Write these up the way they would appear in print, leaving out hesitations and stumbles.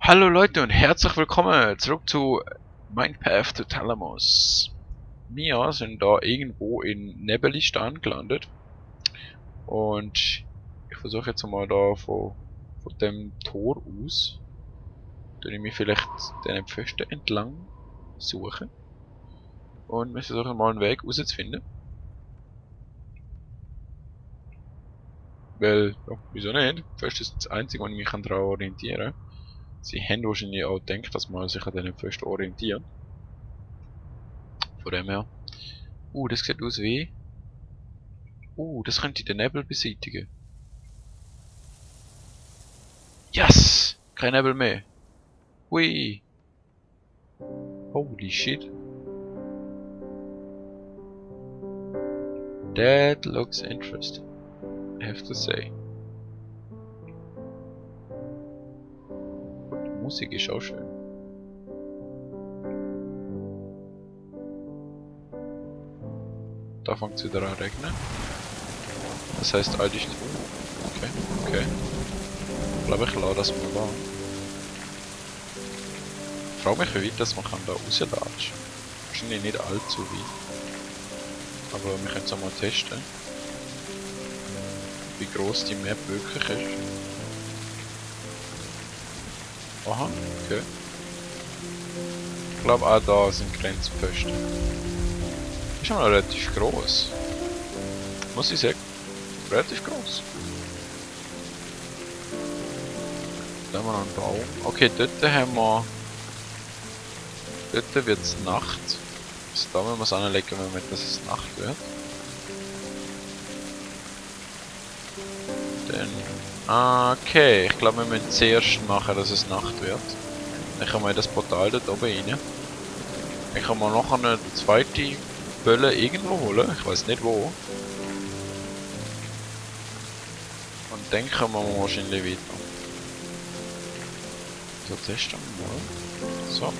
Hallo Leute und herzlich willkommen zurück zu Minecraft to Thalamus. Wir sind da irgendwo in Nebelistan gelandet und ich versuche jetzt mal da von dem Tor aus, dass ich mich vielleicht den Pfosten entlang suche und wir versuchen mal einen Weg rauszufinden. Weil, ja, wieso nicht? Pfosten ist das einzige, wo ich mich daran orientieren kann. Sie haben wahrscheinlich auch gedacht, dass man sich an diesen Pfosten orientiert. Von dem her. Das sieht aus wie... das könnte den Nebel beseitigen. Yes! Kein Nebel mehr. Hui! Holy shit. That looks interesting, I have to say. Und die Musik ist auch schön. Da fängt es wieder an zu regnen. Das heißt, all die Strom. Okay. Ich glaube, ich lade das mal an. Ich frage mich, wie weit das man kann da rauslatschen. Wahrscheinlich nicht allzu weit. Aber wir können es auch mal testen. Wie groß die Map wirklich ist. Aha, okay. Ich glaube auch da sind Grenzpfosten. Ist schon noch relativ groß. Muss ich sagen. Relativ groß. Da haben wir noch einen Baum. Okay, dort haben wir... Dort wird es Nacht. Also da müssen wir es anlegen, wenn wir dass es Nacht wird. Dann... Okay, ich glaube wir müssen zuerst machen, dass es Nacht wird. Dann können wir das Portal dort oben rein. Dann können wir noch eine zweite Bölle irgendwo holen. Ich weiß nicht wo. Und dann kommen wir wahrscheinlich weiter. So, testen wir mal. So.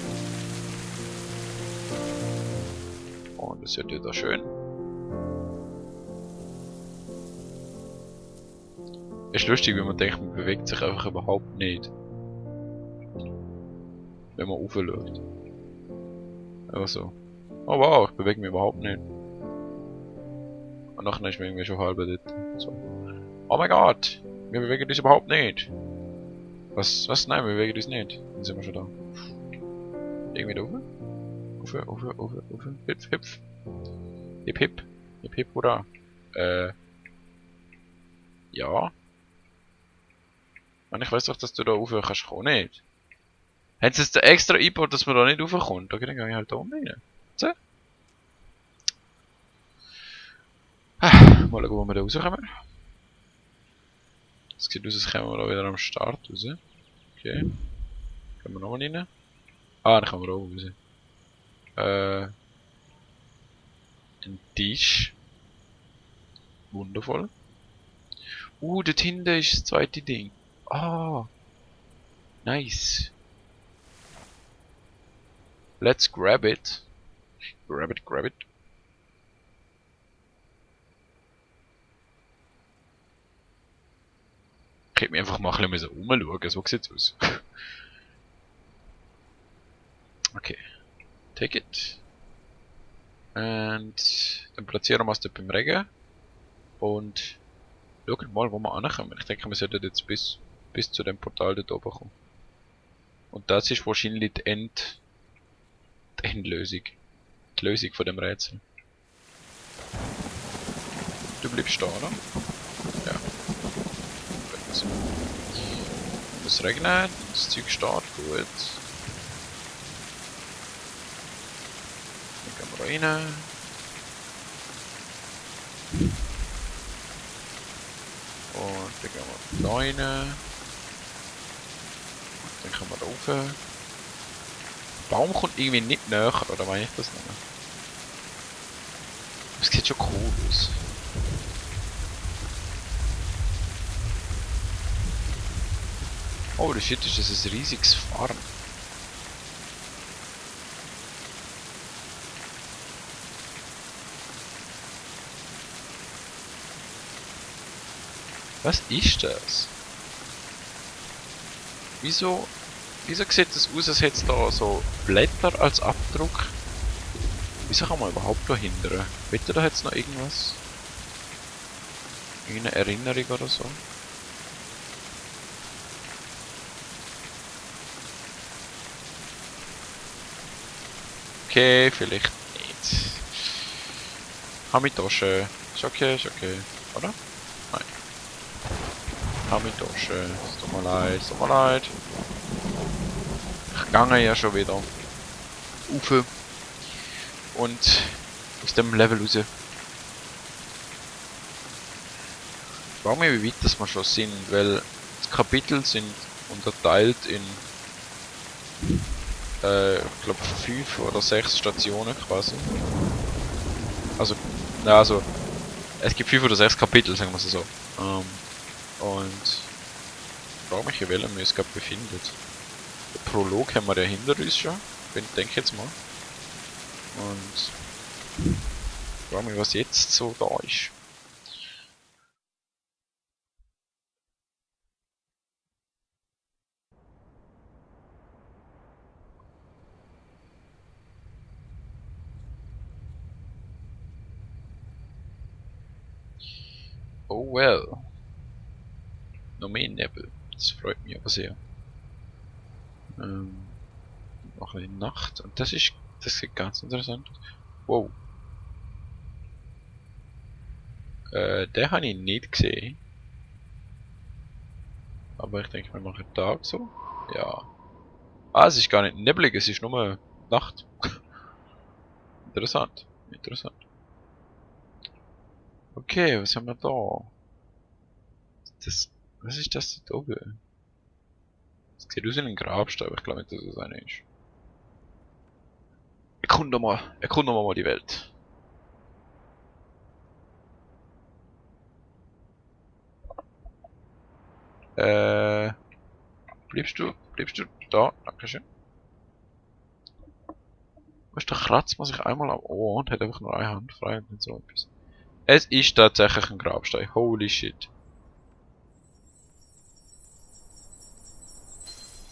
Und das wird wieder schön. Ist lustig, wenn man denkt, man bewegt sich einfach überhaupt nicht. Wenn man raufschaut. Also. Oh wow, ich bewege mich überhaupt nicht. Und nachher ist mir irgendwie schon halb dort. So. Oh mein Gott! Wir bewegen uns überhaupt nicht! Was? Nein, wir bewegen uns nicht. Dann sind wir schon da. Irgendwie da oben? Ufe. Hüpf. Hip, oder? Ja. Und ich weiß doch, dass du da rauf kannst kommen, nicht? Haben sie jetzt extra eingebaut, dass man da nicht raufkommt? Okay, dann gehe ich halt da oben rein. So. Mal schauen, wo wir da rauskommen. Es sieht aus, als kommen wir da wieder am Start raus. Okay. Gehen wir nochmal rein. Dann kommen wir auch raus. Ein Tisch. Wundervoll. Dort hinten ist das zweite Ding. Nice. Let's grab it. Grab it. Ich hätte mich einfach mal ein bisschen umschauen, so sieht's aus. Okay. Take it. Und dann platzieren wir es dort beim Regen. Und schauen mal, wo wir ankommen. Ich denke, wir sollten jetzt bis zu dem Portal dort oben kommen. Und das ist wahrscheinlich die Endlösung. Die Lösung von dem Rätsel. Du bleibst stehen, oder? Ja. Es regnet, das Zeug steht gut. Dann gehen wir rein. Und dann gehen wir da rein. Und dann kommen wir da rauf. Der Baum kommt irgendwie nicht näher, oder meine ich das nicht mehr? Das sieht schon cool aus. Oh, das shit, ist das ein riesiges Farm. Was ist das? Wieso Wieso sieht das aus, als hätte es da so Blätter als Abdruck? Wieso kann man überhaupt da hindern? Bitte, da jetzt noch irgendwas? Irgendeine Erinnerung oder so? Okay, vielleicht nicht. Hamitasche. Ist okay, ist okay. Oder? Nein. Hamitasche. Es tut mir leid, es tut mir leid. Ich gange ja schon wieder. Ufe. Und aus dem Level raus. Ich frage mich, wie weit das wir schon sind, weil die Kapitel sind unterteilt in ich glaube 5 oder 6 Stationen quasi. Also, na also, es gibt 5 oder 6 Kapitel, sagen wir es so. Und ich frage mich, in welchem wir uns gerade befindet. Der Prolog haben wir ja hinter uns schon, denke ich jetzt mal. Und ich frage mich, was jetzt so da ist. Oh well. Noch mehr Nebel. Das freut mich aber sehr. Noch eine Nacht. Und das sieht ganz interessant aus. Wow. Den habe ich nicht gesehen. Aber ich denke, wir machen Tag so. Ja. Ah, es ist gar nicht neblig, es ist nur Nacht. Interessant. Interessant. Okay, was haben wir da? Was ist das da oben? Das sieht aus wie ein Grabstein, aber ich glaube nicht, dass es eine ist. Erkunden wir mal die Welt. Bleibst du da? Dankeschön. Weißt du, kratzt man sich einmal am Ohr und hat einfach nur eine Hand frei und nicht so etwas. Es ist tatsächlich ein Grabstein. Holy shit.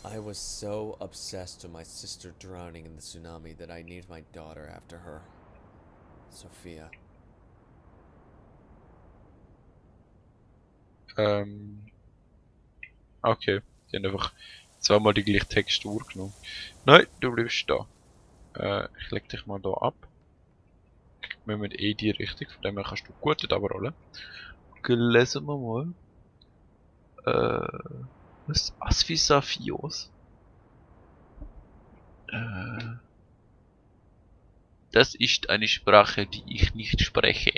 I was so obsessed with my sister drowning in the tsunami that I named my daughter after her. Sophia. Okay. Die haben einfach zweimal die gleiche Textur genommen. Nein, du bleibst da. Ich leg dich mal da ab. Wir müssen eh die Richtung, von dem her kannst du gut dort abrollen. Okay, lesen wir mal. Was? Asphisafios? Das ist eine Sprache, die ich nicht spreche.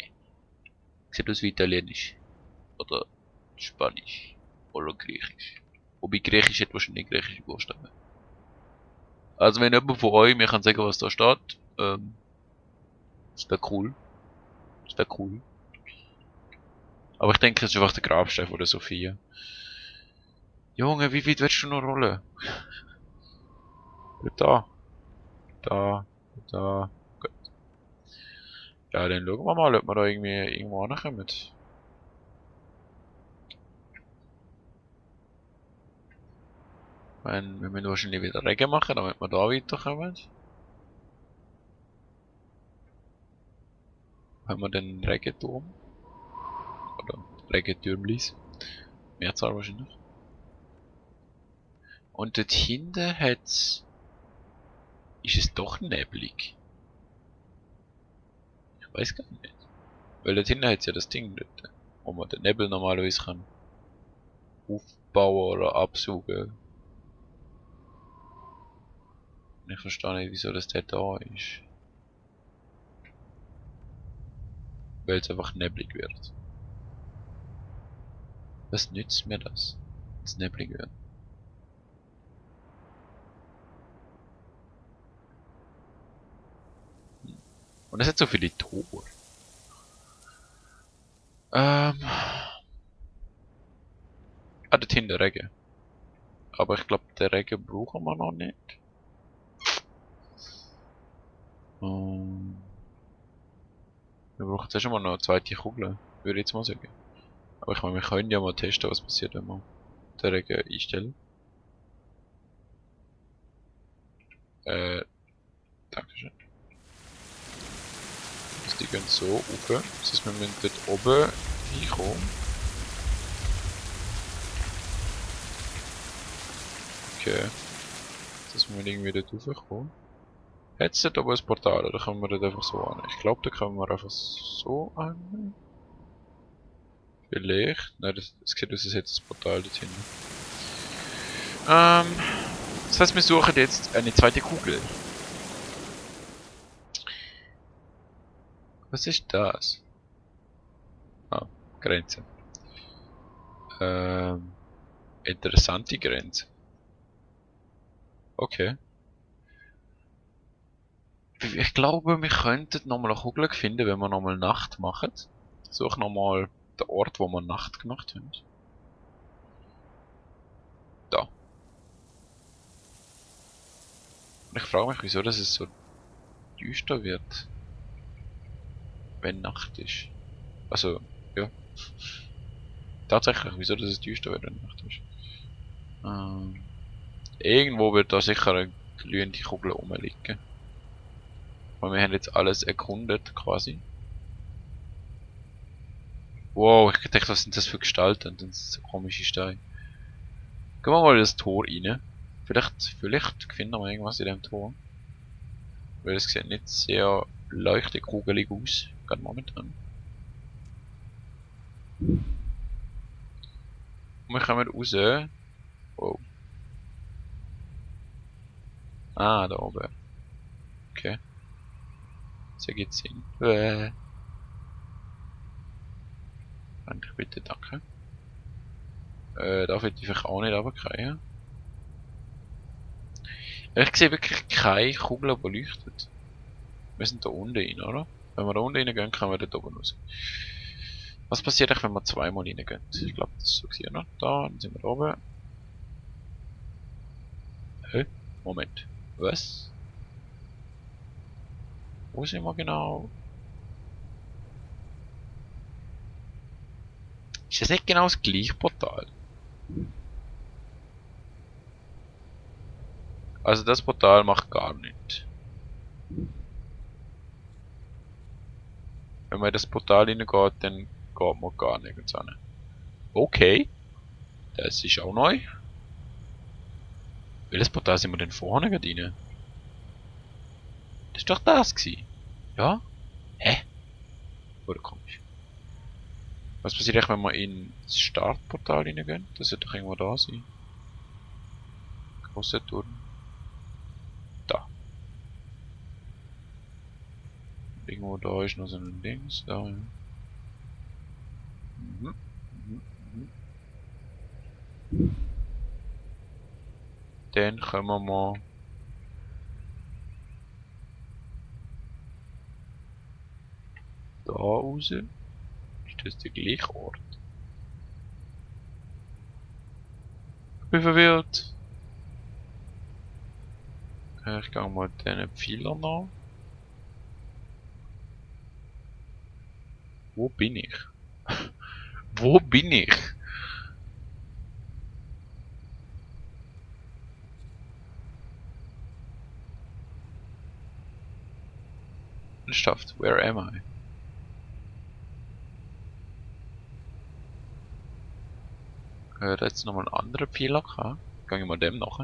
Sieht aus wie Italienisch. Oder Spanisch. Oder Griechisch. Wobei Griechisch hat wahrscheinlich griechische Buchstaben. Also wenn jemand von euch mir kann sagen, was da steht, ist das cool. Ist das cool. Aber ich denke, es ist einfach der Grabstein von der Sophia. Junge, wie weit willst du noch rollen? Da. Da. Da. Gut. Ja, dann schauen wir mal, ob wir da irgendwo ankommen. Wir müssen wahrscheinlich wieder Regen machen, damit wir da weiterkommen. Haben wir den Regenturm? Oder Regentürmlis? Mehrzahl wahrscheinlich. Und dort hinten ist es doch neblig. Ich weiß gar nicht. Weil dort hinten hat's ja das Ding dort, wo man den Nebel normalerweise kann aufbauen oder absaugen. Ich verstehe nicht, wieso das dort da ist. Weil es einfach neblig wird. Was nützt mir das? Das neblig wird. Und es hat so viele Tore. Dort hinten Regen. Aber ich glaube, den Regen brauchen wir noch nicht. Wir brauchen zuerst mal noch eine zweite Kugel, würde ich jetzt mal sagen. Aber ich meine, wir können ja mal testen, was passiert, wenn wir den Regen einstellen. Dankeschön. Also die gehen so rauf. Das heißt, wir müssen dort oben hinkommen. Okay. Das heißt, wir müssen irgendwie dort raufkommen. Jetzt dort oben ein Portal, oder können wir dort einfach so an? Ich glaube, da können wir einfach so an. Vielleicht. Nein, das sieht aus, als hätte das Portal dort hinten. Das heißt, wir suchen jetzt eine zweite Kugel. Was ist das? Ah, Grenze. Interessante Grenze. Okay. Ich glaube, wir könnten nochmal eine Kugel finden, wenn wir nochmal Nacht machen. Such nochmal den Ort, wo wir Nacht gemacht haben. Da. Und ich frage mich, wieso dass es so düster wird, wenn Nacht ist. Also, ja. Tatsächlich, wieso dass es düster wird, wenn Nacht ist. Irgendwo wird da sicher eine glühende Kugel rumliegen. Weil wir haben jetzt alles erkundet, quasi. Wow, ich dachte, was sind das für Gestalten? Das sind so komische Steine. Gehen wir mal in das Tor rein. Vielleicht finden wir irgendwas in dem Tor. Weil es sieht nicht sehr leuchtekugelig aus, gerade momentan. Und wir kommen raus. Wow. Ah, da oben. Okay. Das ergibt Sinn. Danke, bitte, danke. Darf ich vielleicht auch nicht runterkriegen? Ich sehe wirklich keine Kugel, die leuchtet. Wir sind da unten rein, oder? Wenn wir da unten reingehen, können wir dort oben raus. Was passiert eigentlich, wenn wir zweimal reingehen? Ich glaube, das ist so gewesen, oder? Da, dann sind wir da oben. Hä? Moment. Was? Wo sind wir genau? Ist das nicht genau das gleiche Portal? Also das Portal macht gar nichts. Wenn man in das Portal reingeht, dann geht man gar nirgends hin. Okay. Das ist auch neu. Welches Portal sind wir denn vorne gerade rein? Das ist doch das gewesen. Ja? Hä? Oder komisch. Was passiert eigentlich, wenn wir in das Startportal reingehen? Das sollte doch irgendwo da sein. Großer Turm. Da. Irgendwo da ist noch so ein Dings. Da, ja. Dann können wir mal da raus. Ist das der gleiche Ort? Ich bin verwirrt. Ich gehe mal diesen Pfeiler nach. Wo bin ich? Wo bin ich? Ernsthaft, where am I? Da jetzt nochmal einen anderen Pfeiler gehabt. Gehe ich mal dem nach.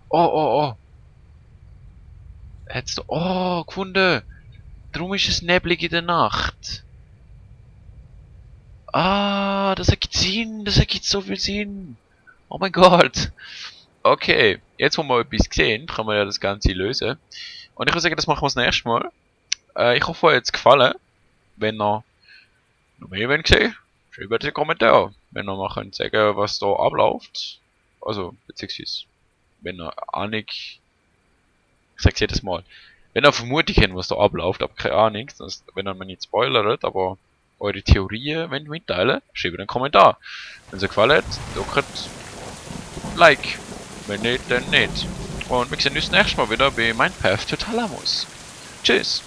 Oh! Hättest du. Oh, gefunden! Darum ist es neblig in der Nacht. Ah, das ergibt Sinn, das ergibt so viel Sinn. Oh mein Gott. Okay, jetzt haben wir etwas gesehen, kann man ja das Ganze lösen. Und ich würde sagen, das machen wir das nächste Mal. Ich hoffe, euch hat es gefallen. Wenn ihr noch mehr sehen, schreibt in den Kommentaren. Wenn ihr mal könnt sagen, was da abläuft. Also, beziehungsweise, wenn ihr Ahnung, ich sag's jedes Mal, wenn ihr Vermutung habt, was da abläuft, aber keine Ahnung, wenn ihr mir nicht spoilert, aber eure Theorien wollt mitteilen, schreibt in den Kommentar. Wenn es euch gefallen hat, drückt Like. Wenn nicht, dann nicht. Und wir sehen uns nächstes Mal wieder bei Minecraft to Thalamus. Tschüss!